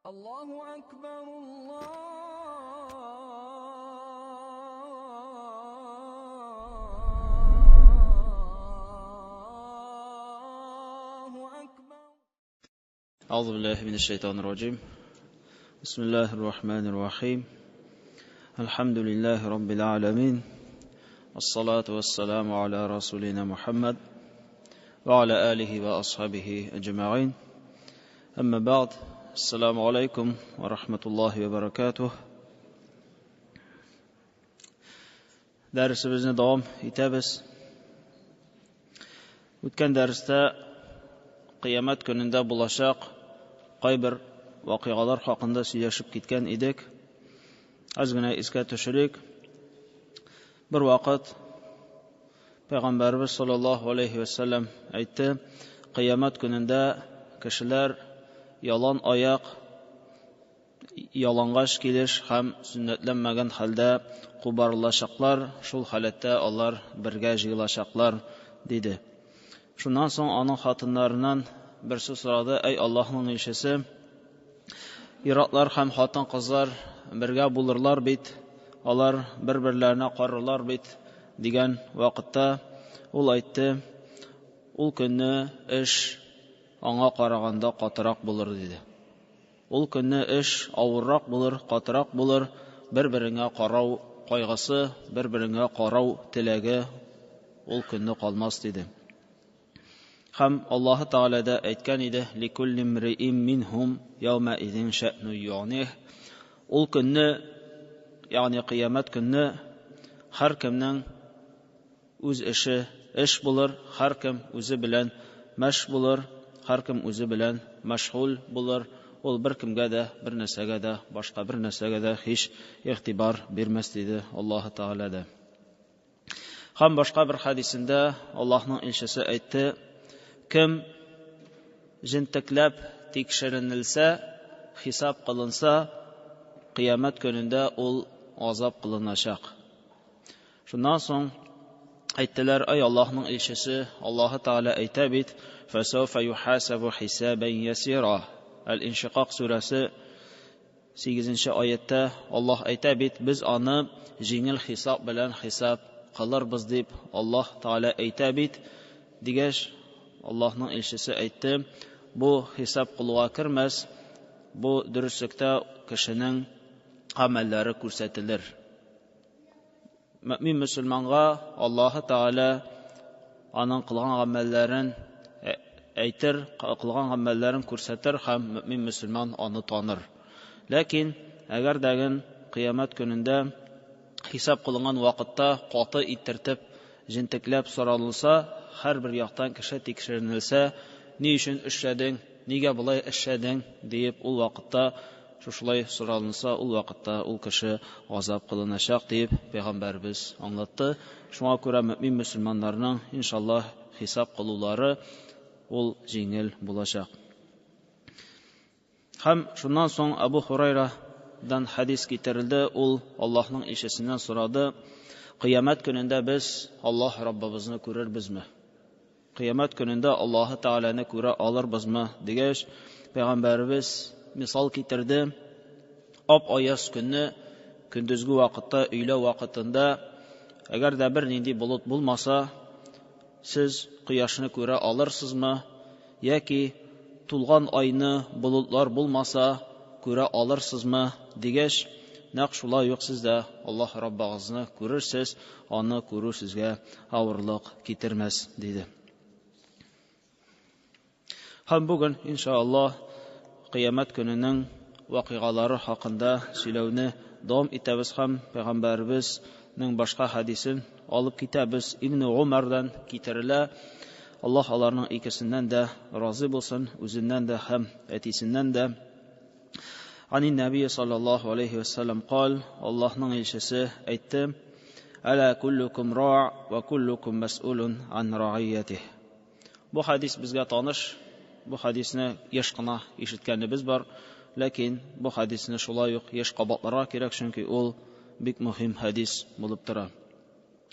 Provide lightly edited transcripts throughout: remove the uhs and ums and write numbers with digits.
الله أكبر الله أكبر. أعوذ بالله من الشيطان الرجيم. بسم الله الرحمن الرحيم. الحمد لله رب العالمين، والصلاة والسلام على رسولنا محمد وعلى آله وأصحابه أجمعين. أما بعد، السلام عليكم ورحمة الله وبركاته. Дәресебезне дәвам итәбез. Үткән дәрестә кыямәт көнендә булачак кайбер вакыйгалар хакында сөйләшеп киткән идек. Аз гына искә төшерик. Бер вакыт Пәйгамбәрбез саллаллаһу алейхи ва саллям әйтте: кыямәт көнендә кешеләр ялан аяк, ялангач килеш һәм сөннәтләнмәгән хәлдә кубарылачаклар, шул халәттә алар бергә җыелачаклар, диде. Шуннан соң аның хатыннарыннан берсе сорады: "Әй Аллаһның илчесе, ир-атлар һәм хатын-кызлар бергә булырлар бит, алар бер-берләренә карарлар бит", дигән вакытта ул әйтте: "Ул көнне эш аңа караганда катырак булыр", диде. Ул көнне эш авыррак булыр, катырак булыр, бер-береңә карау кайгысы, бер-береңә карау теләге ул көнне калмас, диде. Һәм Аллаһы Тәгалә дә әйткән иде: "Ликулли имриин минһум яума изин шәъну югних". Ул көнне, ягъни кыямәт көнне, һәркемнең үз эше эш булыр, һәркем үзе белән мәш булыр, һәркем үзе белән мәшгуль булыр. Ул бер кемгә дә, бер нәрсәгә дә, башка бер нәрсәгә дә һич игътибар бирмәс, диде Аллаһы Тәгалә дә. Һәм башка бер хәдисендә Аллаһның илчесе әйтте: кем җентекләп тикшеренелсә, хисап кылынса, кыямәт көнендә ул азап кылыначак. Шуннан соң әйттеләр: "Ай Аллаһның илчесе, Аллаһы Тәгалә әйтә бит: фәсауфа юхасабу хисабан ясира". Әл-Иншикак сүрәсе 8 аятта Аллаһ әйтә бит: без аны җиңел хисап белән хисап кылырбыз дип Аллаһ Тәгалә әйтә бит, дигәч, Аллаһның илчесе әйтте: бу хисап кылуга кермәс, бу дөреслектә кешенең гамәлләре күрсәтелер. Мөмин мөселманга Аллаһы Тәгалә аның кылган гамәлләрен әйтер, кылган гамәлләрен күрсәтер һәм мөмин мөселман аны таныр. Ләкин әгәр дәген кыямәт көнендә хисап кылынган вакытта каты иттертеп, җентекләп соралынса, һәрбер яктан кеше тикшеренелсә, ни өчен эшләдең, нигә болай эшләдең диеп, ул вакытта шушылай соралынса, ул вакытта ул кеше азап кылыначак дип Пәйгамбәрбез аңлатты. Шуңа күрә мөмин мөселманнарның иншаллаһ хисап кылулары ул җиңел булачак. Һәм шуннан соң Абу Хурайрадан хадис китерелде. Ул Аллаһның илчесеннән сорады: кыямәт көнендә без Аллаһ Раббыбызны күрербезме? Кыямәт көнендә Аллаһы Тәгаләне күрә алырбызмы? Дигәч, Пәйгамбәребез мисал китерде: ап-аяз көнне, көндезге вакытта, өйлә вакытында, әгәр дә бер нинди болыт булмаса, сез кояшны күрә алырсызмы? Яки тулган айны болытлар булмаса, күрә алырсызмы? Дигәч, нәкъ шулай ук сез дә Аллаһ Раббыгызны күрерсез, аны күрү сезгә авырлык китермәс, диде. Һәм бүген, иншаллаһ, кыямәт көненең вакыйгалары хакында сөйләүне дәвам итәбез һәм Пәйгамбәребезнең башка хадисен алып китәбез. Ибн Умардан китерелә. Аллаһ аларның икесеннән дә разый булсын, үзеннән дә һәм әтисеннән дә. Ани Нәби саллаллаһу алейхи ва саллям кал, Аллаһның илчесе әйтте: "Әла куллукум ра' ва куллукум мәс'улун ан ра'иятих". Бу хадис безгә таныш, бу хадисне еш кына ишеткәнебез бар, ләкин бу хадисне шулай ук еш кабатларга кирәк, чөнки ул бик мөһим хадис булып тора.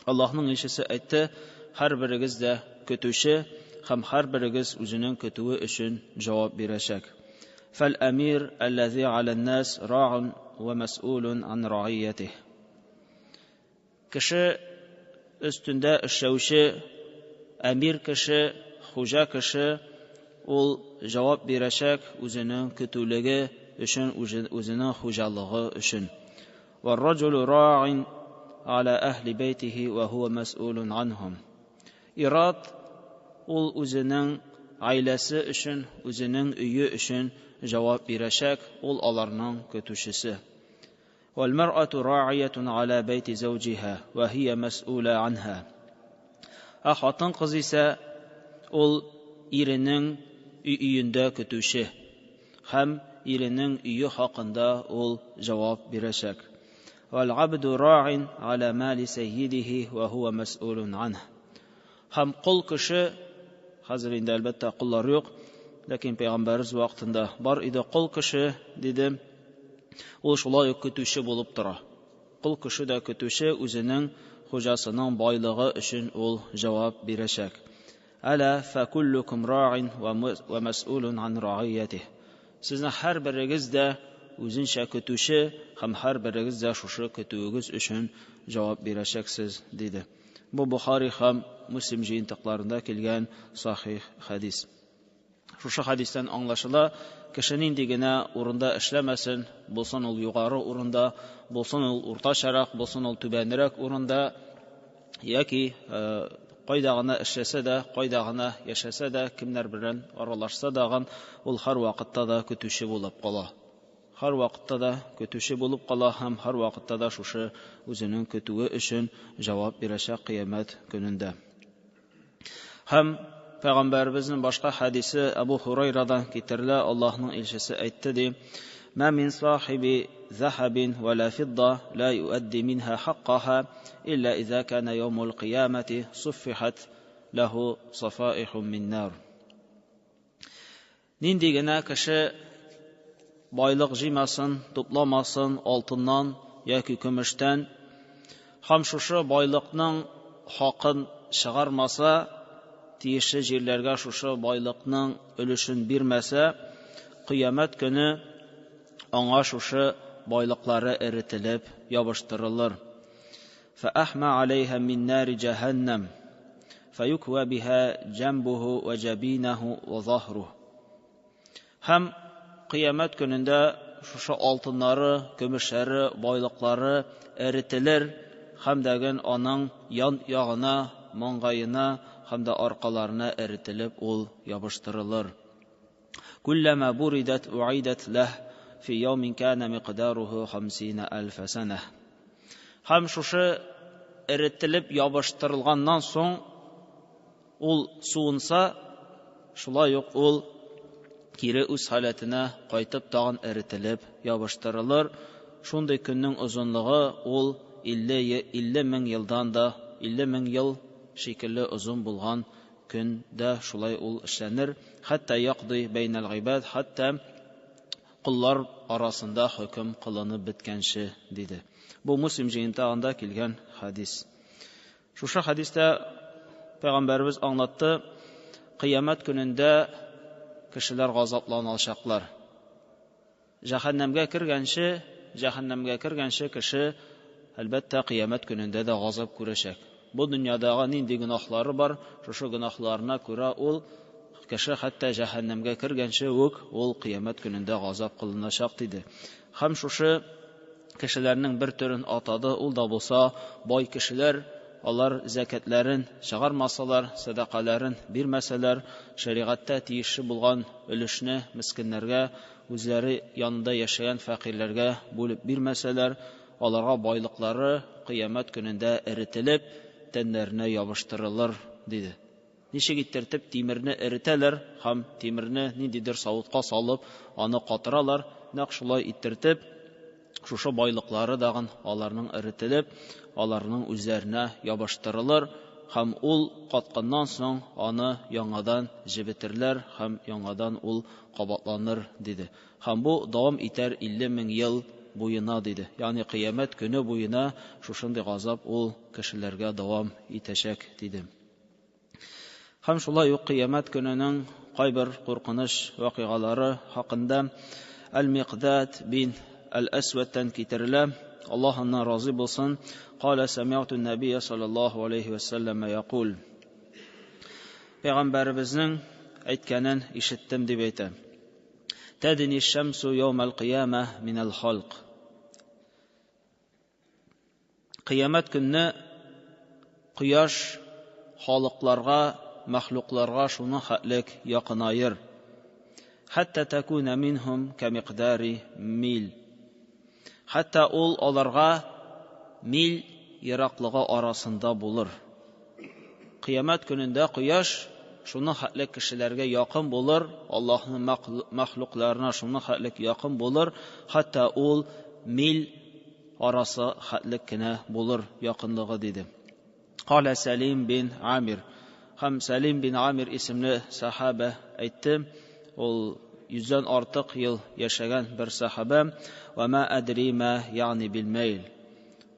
Аллаһның илчесе әйтте: һәр берегез дә көтүче һәм һәр берегез үзенең көтүе өчен җавап бирәчәк. فالأمير الذي على الناس راع ومسؤول عن رعيته. Кеше өстендә эшләүче әмир кеше, хуҗа кеше ул җавап бирәчәк үзенең көтүлеге өчен, үзенең хуҗалыгы өчен. والرجل راع على أهل بيته وهو مسؤول عنهم. Ират ул үзенең гаиләсе өчен, үзенең өе өчен җавап бирәчәк, ул аларның көтүчесе. والمرأة راعية على بيت زوجها وهي مسؤولة عنها. Ә хатын-кыз исә ул иренең өендә көтүче һәм иренең өе хакында ул җавап бирәчәк. والعبد راع على مال سيده وهو مسؤول عنه. Һәм кол кеше, хәзер инде әлбәттә коллар юк, ләкин пәйгамбәребез вакытында бар иде кол кеше, диде. Ул шулай ук көтүче булып тора. Кол кеше дә көтүче, үзенең хуҗасының байлыгы өчен ул җавап бирәчәк. Әла фәкуллукум ра'ин ва мәс'улун ан ра'иятих. Сезнең һәрберегез дә үзенчә көтүче һәм һәрберегез дә шушы көтүегез өчен җавап бирәчәксез, диде. Бу Бухари һәм Муслим җыентыкларында килгән сахих хәдис. Шушы хәдистән аңлашыла, кеше нинди генә урында эшләмәсен, булсын ул югары урында, булсын ул уртачарак, булсын ул түбәнрәк урында, яки кайда гына эшләсә дә, кайда гына яшәсә дә, кемнәр белән аралашса дагын, ул һәрвакытта да көтүче булып кала. Һәрвакытта да көтүче булып кала һәм һәрвакытта да шушы үзенең көтүе өчен җавап бирәчәк кыямәт көнендә. Һәм Пәйгамбәребезнең башка хәдисе Абу Хурайрадан китерелә, Аллаһның илчесе әйтте ди: "Ма мин сахиби захабин ва ла фидда ла юадди минха хаккаха илля иза кана яумул кыямати суффихат лаху сафаиху мин нар". Нинди генә кеше байлык җыймасын, тупламасын алтыннан яки көмештән, һәм шушы байлыкның хакын чыгармаса, тиешле җирләргә шушы байлыкның өлешен бирмәсә, кыямәт көне аңа шушы байлыклары эретелеп ябыштырылыр. فأحمى عليها من نار جهنم فيكوى بها جنبه وجبينه وظهره. Һәм кыямәт көнендә шушы алтыннары, көмешләре, байлыклары эретелер һәм дәген аның ян ягына, маңгаена һәм дә аркаларына эретелеп ул ябыштырылыр. Куллама буридат уидат лах фи яумин кана миқдаруху 50 алф сана. Һәм шушы эретелеп ябыштырылганнан соң ул суынса, шулай ук ул кире үз халәтенә кайтып тагын эретелеп ябыштырылыр. Шундый көннең озынлыгы ул 50 мең елдан да 50 мең ел шикелле озын булган көндә шулай ул эшләнер. Хәтта якдый бәйнәл гыйбад, хәтта коллар арасында хөкем кылынып беткәнче, диде. Бу Муслим җыентыгында килгән хәдис. Шушы хәдистә Пәйгамбәребез аңлатты, кыямәт көнендә кешеләр газапланачаклар. Җәһәннәмгә кергәнче, җәһәннәмгә кергәнче кеше әлбәттә кыямәт көнендә дә газап күрәчәк. Бу дөньядагы нинди гөнаһлары бар, шушы гөнаһларына күрә ул кеше хәтта җәһәннәмгә кергәнче үк ул кыямәт көнендә газап кылыначак, диде. Һәм шушы кешеләрнең бер төрен атады, ул да булса бай кешеләр, алар зәкәтләрен чыгармасалар, сәдакаларын бирмәсәләр, шәригатьтә тиешле булган өлешне мескеннәргә, үзләре янында яшәгән фәкыйрьләргә бүлеп бирмәсәләр, аларга байлыклары кыямәт көнендә эретелеп, тәннәренә ябыштырылыр, диде. Ничек иттертеп тимерне эретәләр һәм тимерне ниндидер савытка салып, аны катыралар, нәкъ шулай иттертеп, шушы байлыклары дагын аларның эретелеп, аларның үзләренә ябыштырылыр һәм ул катканнан соң аны яңадан җебетерләр һәм яңадан ул кабатланыр, диде. Һәм бу дәвам итәр 50 мең ел буена, диде. Ягъни кыямәт көне буена шушындый газап ул кешеләргә дәвам итәчәк, диде. Һәм шулай ук кыямәт көненең кайбер куркыныч вакыйгалары хакында Әл-Микъдад бин Әл-Әсвәдтән китерелә. Аллаһ аннан разый булсын. Кала сәмигъту нәбия саллаллаһу алейхи вәсәлләмә якул. Пәйгамбәребезнең әйткәнен ишеттем дип әйтә. Тәдни шәмсу яумәл кыяма минәл халк. Кыямәт көнне кояш халыкларга, мәхлукларга шуның хәтлек якынаер. Хәтта тәкүнә минһум кәмикъдари мил. Хәтта ул аларга мил ераклыгы арасында булыр. Кыямәт көнендә кояш шуның хәтлек кешеләргә якын булыр, Аллаһның мәхлукларына шуның хәтлек якын булыр, хәтта ул мил арасы хәтлек кенә булыр якынлыгы, диде. Калә Сәлим бин Амир. Һәм Сәлим бин Амир исемле сахаба әйтте, ул йөздән артык ел яшәгән бер сахаба, «Ва ма адри ма ягъни бил мәйл».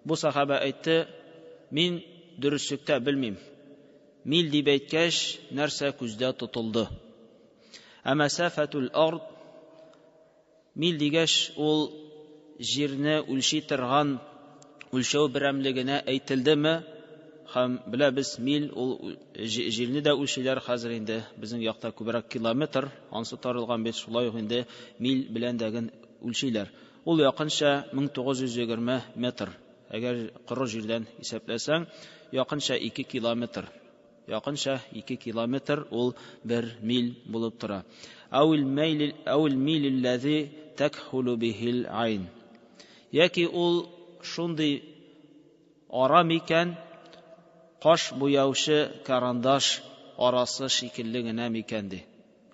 Бу сахаба әйтте, мин дөреслектә белмим. Мил дип әйткәч, нәрсә күздә тотылды? Ә мәсафәтул ард мил дигәч, ул җирне үлчи торган үлчәү берәмлегенә әйтелдеме? Һәм беләбез, мил ул җирне дә үлчиләр хәзер инде безнең якта күбрәк километр, ансы таралган бит, шулай ук инде мил белән дә үлчиләр. Ул якынча 1920 метр. Әгәр коры җирдән исәпләсәң, якынча 2 километр. Якынча 2 километр ул бер мил булып тора. Әүл мейл әүл милилләзи такхулу бихил айн. Яки ул шундый ара микән, каш буяучы карандаш арасы шикелле генә микән ди.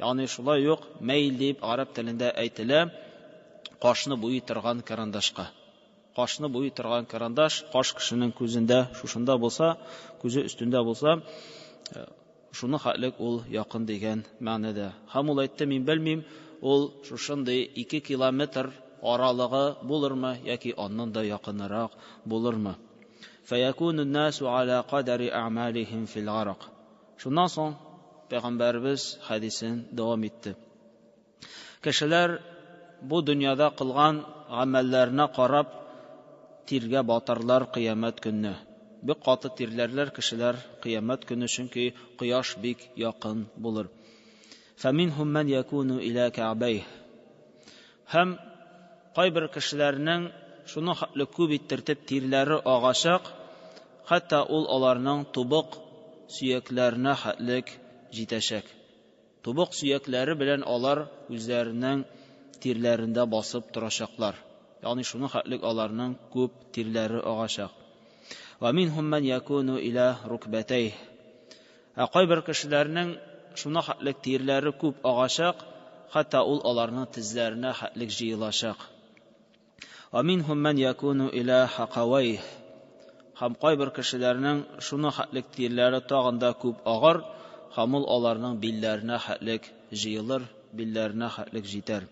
Ягъни шулай ук мейл дип гарәп телендә әйтелә кашны буй торган карандашка. Кашны буй торган карандаш, каш кешенең күзендә шушында булса, күзе өстендә булса, шуны хәтлек ул якын дигән мәгънәдә. Һәм ул әйтте, мин белмим, ул шушындый 2 километр аралыгы булырмы яки аннан да якынрак булырмы. Фаякуну насу аля кадари а'малихим фил гарак. Шуннан соң Пәйгамбәребез хәдисен дәвам итте. Кешеләр бу дөньяда кылган гамәлләренә карап тиргә батарлар кыямәт көнне. Бик каты тирләрләр кешеләр кыямәт көне, чөнки кояш бик якын булыр. Фәминһум мән якуну иля кәгъбәйһ. Һәм кайбер кешеләрнең шуның хәтле күп иттертеп тирләре агачак, хәтта ул аларның тубык сөякләренә хәтлек җитәчәк. Тубык сөякләре белән алар үзләренең тирләрендә басып торачаклар. Ягъни шуның хәтлек аларның күп тирләре агачак. Ва минһум ман якуну иля рукбатайх. Ә кайбер кешеләрнең шуның хәтлек тирләре күп агачак, хәтта ул аларның тезләренә хәтлек җыелачак. Ва минһум ман якуну иля хакавайх. Һәм кайбер кешеләрнең шуның хәтлек тирләре тагын да күп агар, һәм ул аларның билләренә хәтлек җыелыр, билләренә хәтлек җитәр.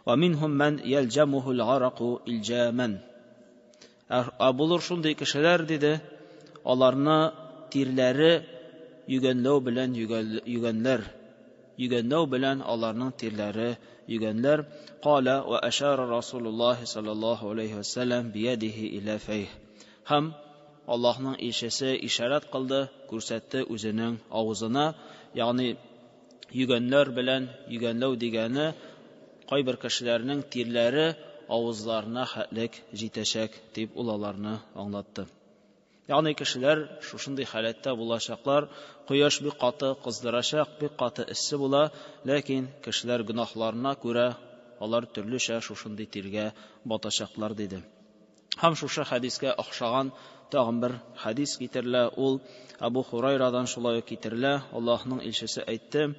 Ва минһум ман ялҗамухул гараку илҗаман. Ә булыр шундый кешеләр, диде, аларны тирләре йөгәнләү белән йөгәнләр. Йөгәнләү белән аларның тирләре йөгәнләр. Кала ва ашара Расулуллаһ саллаллаһу алейхи ва саллям биядихи иля фәйх. Һәм Аллаһның илчесе ишарәт кылды, күрсәтте үзенең авызына, ягъни йөгәнләр белән йөгәнләү дигәне кайбер кешеләрнең тирләре авызларына хәтлек җитәчәк дип ул аларны аңлатты. Ягъни кешеләр шушындый халәттә булачаклар, кояш бик каты кыздырачак, бик каты эссе була, ләкин кешеләр гөнаһларына күрә алар төрлечә шушындый тиргә батачаклар диде. Һәм шушы хәдискә охшаган тагын бер хәдис китерелә, ул Абу Хурайрадан шулай ук китерелә. Аллаһның илчесе әйтте: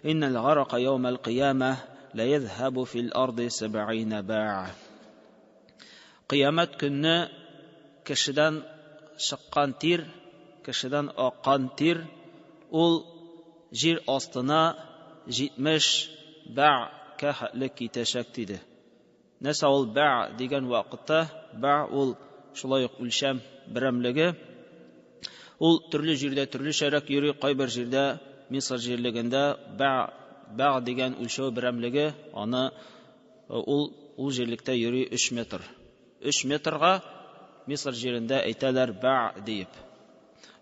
"Иннал гарака яумал кыяма ла язһабу фил арди 70 ба'a." Кыямәт көнне кешедән чыккан тир, кешедән аккан тир ул җир астына 70 ба'ка хәтлек китәчәк диде. Нәрсә ул ба дигән вакытта, ба ул шулай ук үлчәм берәмлеге. Ул төрле җирдә төрлечәрәк йөри, кайбер җирдә Мисыр җирлегендә бә, бә дигән үлчәү берәмлеге, аны ул ул җирлектә йөри 3 метр. 3 метрга Мисыр җирендә әйтәләр бә диеп.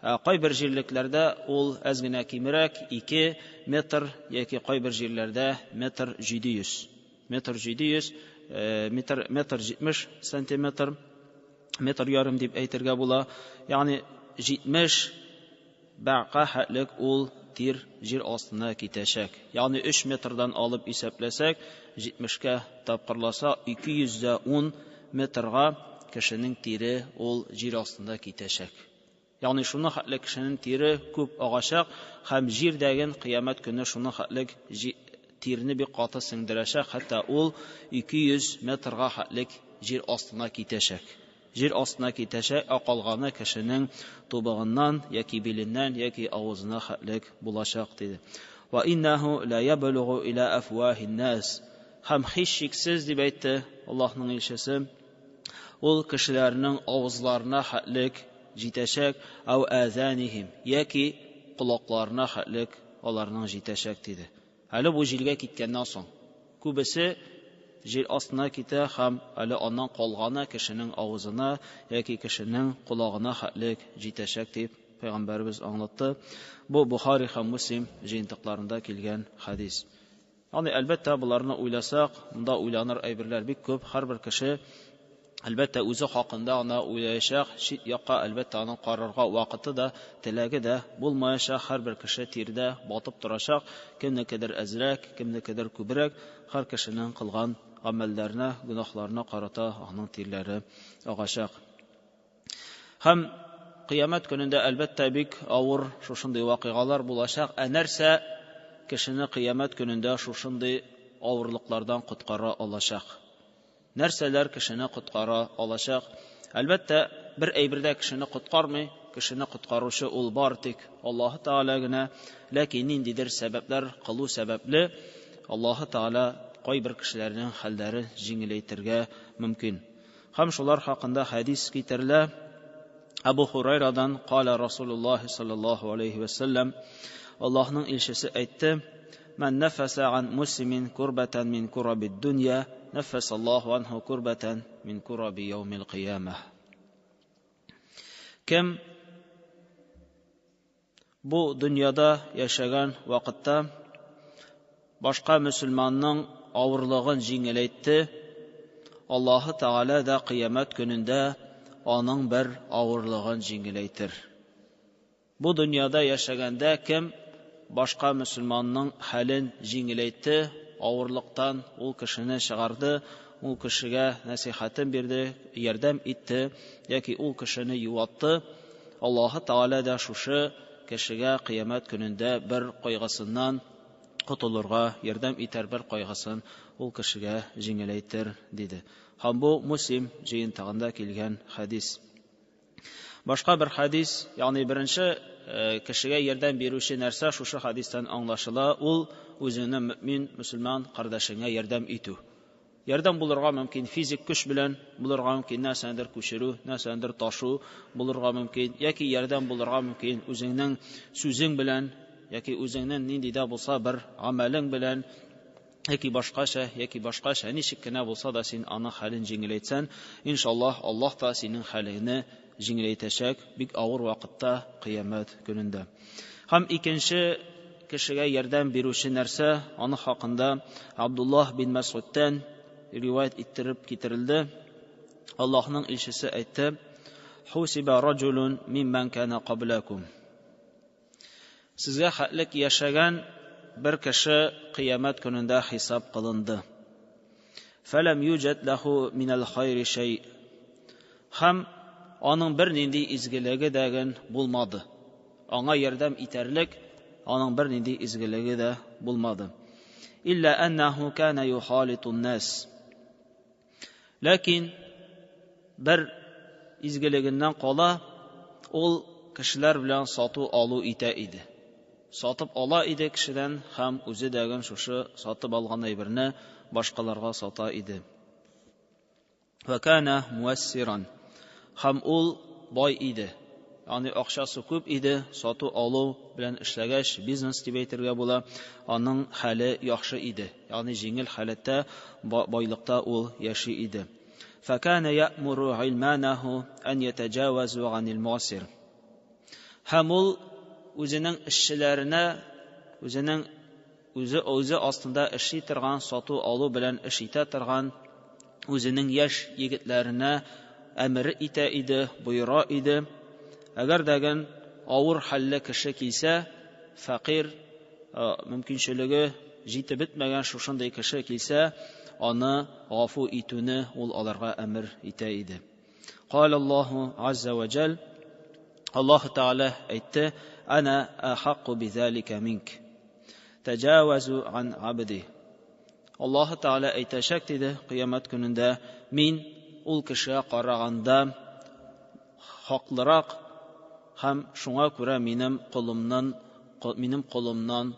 Ә кайбер җирлекләрдә ул әз генә кимрәк 2 метр яки кайбер җирләрдә метр 700. Метр 700, метр, метр 70 сантиметр, метр ярым дип әйтергә була. Ягъни 70 бәка хәтлек ул тир җир астына китәчәк. Ягъни 3 метрдан алып исәпләсәк, 70-кә тапкырласа, 210 метрга кешенең тире ул җир астында китәчәк. Ягъни шуны хәтле кешенең тире күп агачак һәм җирдәген кыямәт көне шуны хәтлек тирне бик каты сеңдерәчәк, хәтта ул 200 метрга хәтлек җир астына китәчәк. Җир астына китәчәк, ә калганы кешенең тубыгыннан яки биленнән яки авызына хәтлек булачак, диде. Ва иннаху ла яблугу иля афвахин нас. Һәм һичшиксез, дип әйтте Аллаһның илчесе, ул кешеләрнең авызларына хәтлек җитәчәк, ау азанихим, яки колакларына хәтлек аларның җитәчәк, диде. Әле бу җилгә киткәннән соң. Күбесе җил астына китә һәм әле аннан калганы кешенең авызына яки кешенең колагына хәтлек җитәчәк дип пәйгамбәребез аңлатты. Бу Бухари һәм Муслим җыентыкларында килгән хәдис. Ягъни, әлбәттә, боларны уйласак, монда уйланыр әйберләр бик күп. Һәрбер кеше әлбәттә үзе хакында гына уйлаячак, чит якка әлбәттә аның карарга вакыты да, теләге дә булмаячак. Һәрбер кеше тирдә батып торачак, кемнекедер әзрәк, кемнекедер күбрәк, һәр кешенең кылган гамәлләренә, гөнаһларына карата аның тирләре агачак. Һәм кыямәт көнендә әлбәттә бик авыр шушындый вакыйгалар булачак. Ә нәрсә кешене кыямәт көнендә шушындый авырлыклардан коткара алачак? Нәрсәләр кешене коткара алачак? Әлбәттә, бер әйбер дә кешене коткармый. Кешене коткаручы ул бар тик Аллаһы Тәгалә генә. Ләкин ниндидер сәбәпләр кылу сәбәпле Аллаһы Тәгалә кайбер кешеләрнең хәлләрен җиңеләйтергә мөмкин. Һәм шулар хакында хәдис китерелә. Абу Хурайрадан кала Расулуллаһ саллаллаһу алейхи ва саллям, Аллаһның илчесе әйтте: "Ман нафаса ан муслимин курбатан мин курабид дунья, нафасаллаһу анху курбатан мин кураби яумил кыямah." Кем бу дөньяда яшәгән вакытта башка мөселманның авырлыгын җиңеләйтте, Аллаһы Тәгалә дә кыямәт көнендә аның бер авырлыгын җиңеләйтер. Бу дөньяда яшәгәндә кем башка мөселманның хәлен җиңеләйтте, авырлыктан ул кешене чыгарды, ул кешегә нәсихәтен бирде, ярдәм итте яки ул кешене юатты, Аллаһы Тәгалә дә шушы кешегә кыямәт көнендә бер кайгысыннан котылырга ярдәм итәр, бер кайгысын ул кешегә җиңеләйтер, диде. Һәм бу Муслим җыентыгында килгән хәдис. Башка бер хәдис, ягъни беренче кешегә ярдәм бирүче нәрсә шушы хәдистән аңлашыла, ул үзеңне мөмин, мөселман кардәшеңә ярдәм итү. Ярдәм булырга мөмкин физик көч белән, булырга мөмкин нәрсәнедер күчерү, нәрсәнедер ташу булырга мөмкин, яки ярдәм булырга мөмкин үзеңнең сүзең белән, яки үзеңнең нинди дә булса бер гамәлең белән, яки башкача, яки башкача, ничек кенә булса да син аның хәлен җиңеләйтсән, иншаллаһ, Аллаһ та синең хәлеңне җиңеләйтәчәк бик авыр вакытта, кыямәт көнендә. Һәм икенче кешегә ярдәм бирүче нәрсә, аны хакында Абдуллаһ бин Мәсгудтән риваять иттереп китерелде. Аллаһның илчесе әйтте: "Хусиба раджулун мимман кана каблакум." Сезгә хәтлек яшәгән бер кеше кыямәт көнендә хисап кылынды. Фәләм юҗәд ләху минәл хайри шәй. Һәм аның бер нинди изгелеге дәген булмады. Аңа ярдәм итәрлек аның бер нинди изгелеге дә булмады. Илля аннаху кана юхалитун нас. Ләкин бер изгелегеннән кала ул кешеләр белән сату алу итә иде. Сатып ала иде кешедән һәм үзе дәген шушы сатып алган әйберне башкаларга сата иде. Ва кана муассиран. Һәм ул бай иде. Ягъни акчасы күп иде, сату алу белән эшләгәч, бизнес дип әйтергә була, аның хәле яхшы иде. Ягъни җиңел халәттә, байлыкта ул яши иде. فكان يأمر غلمانه أن يتجاوزوا عن المعسر. Һәм ул үзенең эшчеләренә, үзенең үзе үзе астында эшли торган, сату алу белән эш итә торган үзенең яшь егетләренә әмер итә иде, боера иде. Әгәр дәген авыр хәлле кеше килсә, фәкыйрь, мөмкинчелеге җитеп бетмәгән шушындый кеше килсә, аны гафу итүне ул аларга әмер итә иде. Кал Аллаһу азза ва җәл, Аллаһу Тәгалә әйтте: "Ана ахакку бизалика минк. Таҗавазу ан абди." Аллаһу Тәгалә әйтәчәк диде кыямәт көнендә, мин ул кешегә караганда хаклырак һәм шуңа күрә минем колымнан минем колымнан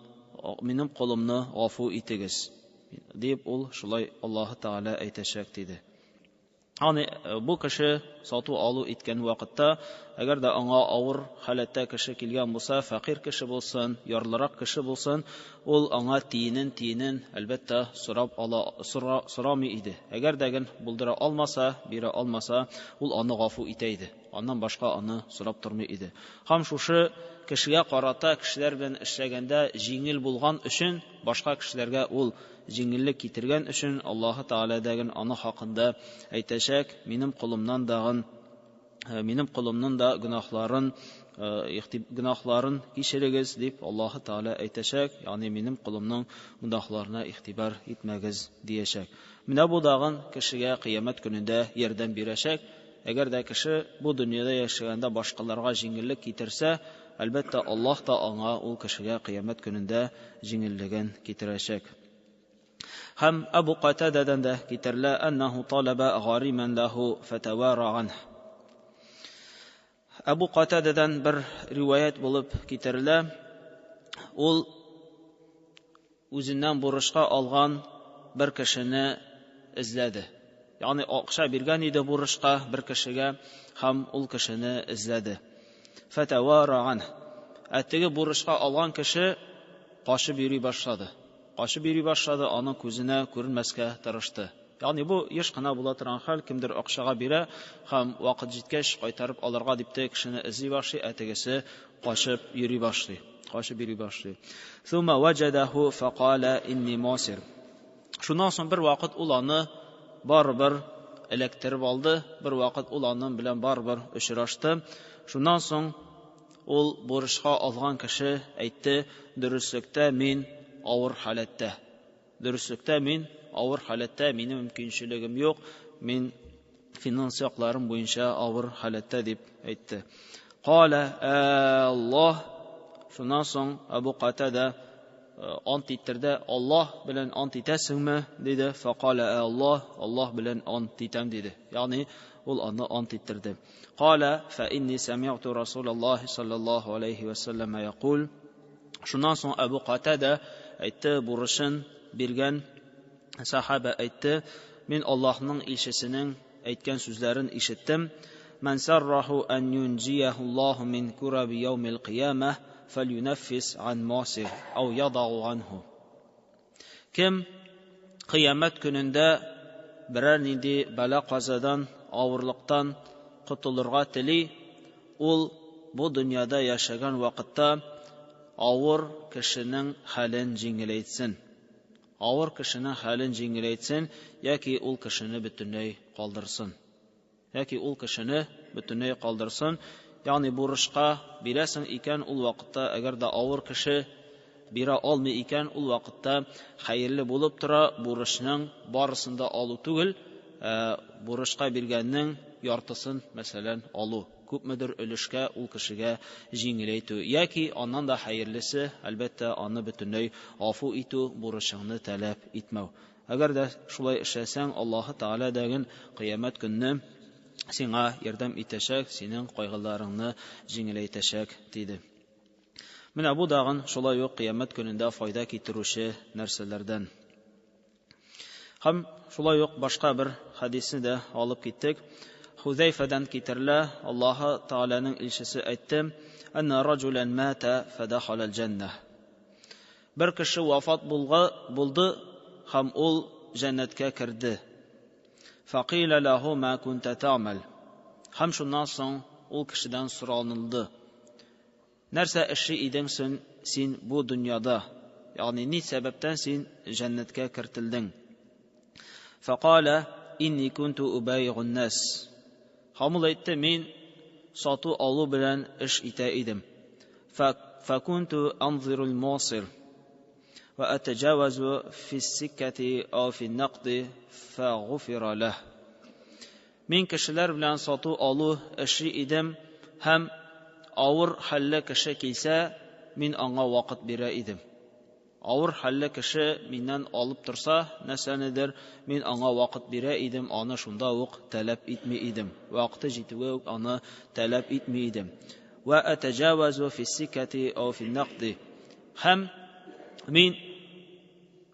минем колымны гафу итегез дип ул шулай Аллаһу Тәгалә әйтәчәк диде. Ягъни бу кеше сату алу иткән вакытта, әгәр дә аңа авыр халәттә кеше килгән булса, фәкыйрь кеше булсын, ярлырак кеше булсын, ул аңа тиенен тиенен әлбәттә сорап ала сора, сорамый иде. Әгәр дә ген булдыра алмаса, бирә алмаса, ул аны гафу итә иде. Аннан башка аны сорап тормый иде. Һәм шушы кешегә карата кешеләр белән эшләгәндә җиңел булган өчен, башка кешеләргә ул җиңеллек китергән өчен Аллаһы Тәгалә дәген аны хакында әйтәчәк, минем колымнан дагын минем колымның да гөнаһларын гөнаһларын кичерегез дип Аллаһы Тәгалә әйтәчәк, ягъни минем колымның гөнаһларына игътибар итмәгез диячәк. Менә бу дагын кешегә кыямәт көнендә ярдәм бирәчәк. Әгәр дә кеше бу дөньяда яшәгәндә башкаларга җиңеллек китерсә, әлбәттә, Аллаһ та аңа ул кешегә кыямәт көнендә җиңеллеген китерәчәк. Һәм Әбу Катададан да китерелә, әннәһу талаба гариман лаху фатавара анх. Әбу Катададан бер риваять булып китерелә. Ул үзеннән бурычка алган бер кешене эзләде. Ягъни акча биргән иде бурычка бер кешегә һәм ул кешене эзләде. Фатавара анх. Ә теге бурычка алган кеше качып йөри башлады. Качып йөри башлады, аның күзенә күренмәскә тырышты. Ягъни бу еш кына була торган хәл, кемдер акчага бирә һәм вакыт җиткәч кайтарып алырга дип те кешене эзли башлый, ә тегесе качып йөри башлый. Качып йөри башлый. Сума ваҗадаху фақала инни мусир. Шуннан соң бер вакыт ул аны барыбер эләктереп алды, бер вакыт ул аның белән барыбер очрашты. Шуннан соң ул бурычка алган кеше әйтте, дөреслектә мин авыр халәттә. Дөреслектә мин авыр халәттә, минем мөмкинчелегем юк, мин финанс якларым буенча авыр халәттә дип әйтте. Кала Аллаһ. Шуннан соң Абу Катада ант иттерде, Аллаһ белән ант итәсеңме? диде. Факала Аллаһ, Аллаһ белән ант итәм диде. Ягъни ул аны ант иттерде. Кала фа инни сами'ту Расулаллаһ саллаллаһу алейхи ва саллям якул. Шуннан соң Абу Катада әйтте, бурычын биргән сахаба әйтте, мин Аллаһның илчесенең әйткән сүзләрен ишеттем. Ман сарраху ан юнҗияһу Аллаһу мин кураби яумил кыямah фәлюнаффис ан мусир ау ядагу анху. Кем кыямәт көнендә берәр нинди бәла казадан, авырлыктан котылырга тели, ул бу дөньяда яшәгән вакытта авыр кешенең хәлен җиңеләйтсен. Авыр кешенең хәлен җиңеләйтсен яки ул кешене бөтенләй калдырсын. Яки ул кешене бөтенләй калдырсын. Ягъни бурычка бирәсең икән, ул вакытта әгәр дә авыр кеше бирә алмый икән, ул вакытта хәерле булып тора бурычның барысын да алу түгел, ә бурычка биргәннең яртысын, мәсәлән, алу. Күпмедер өлешкә ул кешегә җиңеләйтү яки аннан да хәерлесе, әлбәттә, аны бөтенләй гафу итү, бурычыңны таләп итмәү. Әгәр дә шулай эшләсәң, Аллаһы Тәгалә дәген кыямәт көнне сиңа ярдәм итәчәк, синең кайгыларыңны җиңеләйтәчәк, диде. Менә бу дагын шулай ук кыямәт көнендә файда китерүче нәрсәләрдән. Һәм шулай ук башка бер хәдисне дә алып киттек. Хузәйфәдән китерелә, Аллаһы Тәгаләнең илчесе әйтте: "Анна раджулан мата фадахала аль-җаннah." Бер кеше вафат булды һәм ул җәннәткә керде. Фақила лаху ма кунта та'мал. Һәм шуннан соң ул кешедән соранылды. Нәрсә эшли идең син бу дөньяда? Ягъни ни сәбәптән син җәннәткә кертелдең? Фақала инни кунту убайгун нас. Һәм ул әйтте, мин сату алу белән эш итә идем. Факунту анзирул мусир ва атажавазу фи сиккати ау фи нақди фагуфира лах. Мин кешеләр белән сату алу эшли идем һәм авыр хәлле кеше килсә, мин аңа вакыт бирә идем. Авыр хәлле кеше миннән алып торса, нәрсәнедер, мин аңа вакыт бирә идем, аны шунда ук таләп итми идем. Вакыты җитүгә үк аны таләп итми идем. Ва атажавазу фи сиккати ау фи нақди. Һәм мин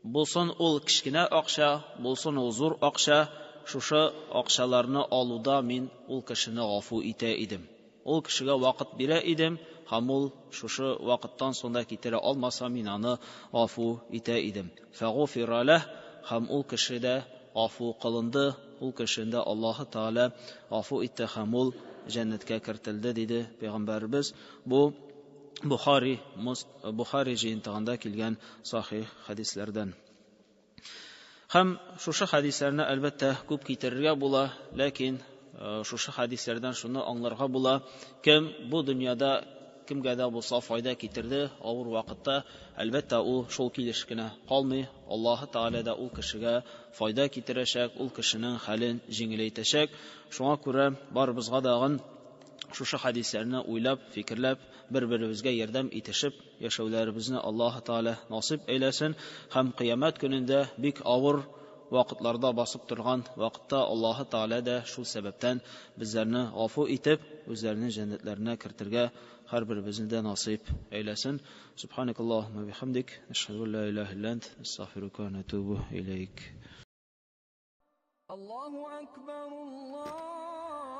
булсын ул кечкенә акча, булсын ул зур акча, шушы акчаларны алуда мин ул кешене гафу итә идем. Ул кешегә вакыт бирә идем, һәм ул шушы вакыттан соң да китерә алмаса, мин аны гафу итә идем. Фагуфира лах, һәм ул кеше дә гафу кылынды, ул кешене дә Аллаһы Тәгалә гафу итте һәм ул җәннәткә кертелде, диде Пәйгамбәребез. Бу Бухари, Бухари җыентыгында килгән сахих хәдисләрдән. Һәм шушы хәдисләрне әлбәттә күп китерергә була, ләкин шушы хәдисләрдән шуны аңларга була, кем бу дөньяда кемгә дә булса файда китерде авыр вакытта, әлбәттә ул шул килеш кенә калмый, Аллаһы Тәгалә дә ул кешегә файда китерәчәк, ул кешенең хәлен җиңеләйтәчәк. Шуңа күрә барыбызга дагын шушы хәдисләрне уйлап, фикерләп, бер-беребезгә ярдәм итешеп яшәүләребезне Аллаһы Тәгалә насыйп әйләсен һәм кыямәт көнендә бик авыр вакытларда басып торган вакытта Аллаһы Тәгалә дә шул сәбәптән безләрне гафу итеп, үзләренең җәннәтләренә кертергә һәрберебезне дә насыйп әйләсен. Субханакаллаһумма бихамдик, ашһаду ан ла илаһа илля ант, астагфирука ва атубу илейк. Аллаһу акбар, Аллаһу